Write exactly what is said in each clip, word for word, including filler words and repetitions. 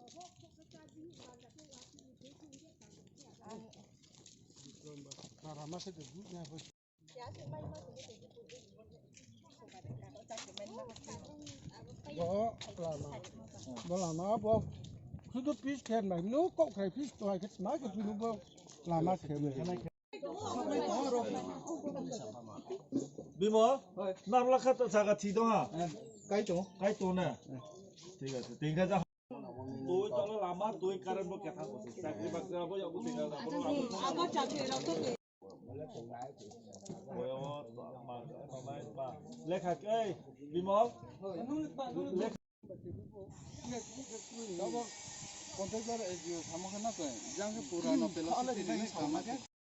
Bo lama, bo lama bo sudu pis khen bai, nu kok khai pis to hai khet ma khe nu bo lama khe bai. Bimol, narla kha ta jaga thi do ha. Kai to. Kai to na. Thik ase, tin kha ja. Tui tola lama, tui current bo ketha ko. Chakri bakri abo ya bo tin kha. Abo chakri rok to. Lekha, ei, Bimol. Lekha.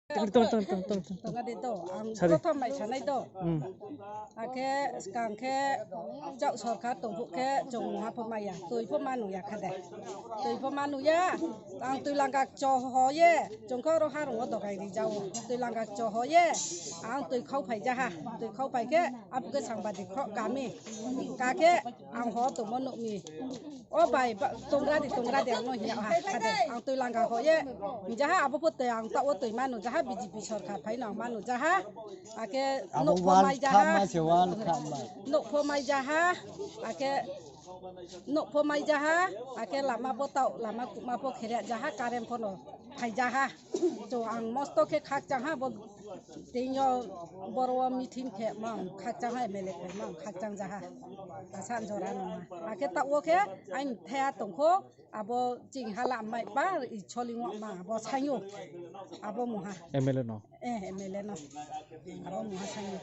Tong, tong, tong, tong, tong, tong. Tongadi do, ang Sari. Prothom mai sanai do. Hmm. Akhe skang khe chak sorkar tongphuk khe chwng muha pho maya, twi pho manu ya khade. Twi pho manu ya, ang twi langka cho ho ye, chwng khe oro harung o dogai ri jao. Twi langka cho ho ye, ang twi khau phai jaha, twi khau phai khe Abo khe sangbadik kho kami. Kakhe ang ho tongmo nukni. O bai, ba, tongra di, tongra di, ang no hiya ha, khade. Ang twi langka ho ye. Jaha abo pho twi ang ta o twi manu, jaha B J P sorkar phai no ang manu, jaha. Akhe Abo nuk pho wal mai jaha. Khama se wal khama. Nuk pho mai jaha. Akhe nuk pho mai jaha. Akhe lama bo tao, lama kuma pho khere jaha, current pho no phai jaha. To ang mosto khe khakchang ha bo. Teinyo boro meeting khe mang khakchang hai M L A khe mang khakchang jaha. Asan jora no ma. Akhe ta o khe ain thaya tongkho abo ching hala mai pa i choli ngo ma abo sanyo. Abo muha. M L A no. Eh, M L A no. Abo muha sanyo.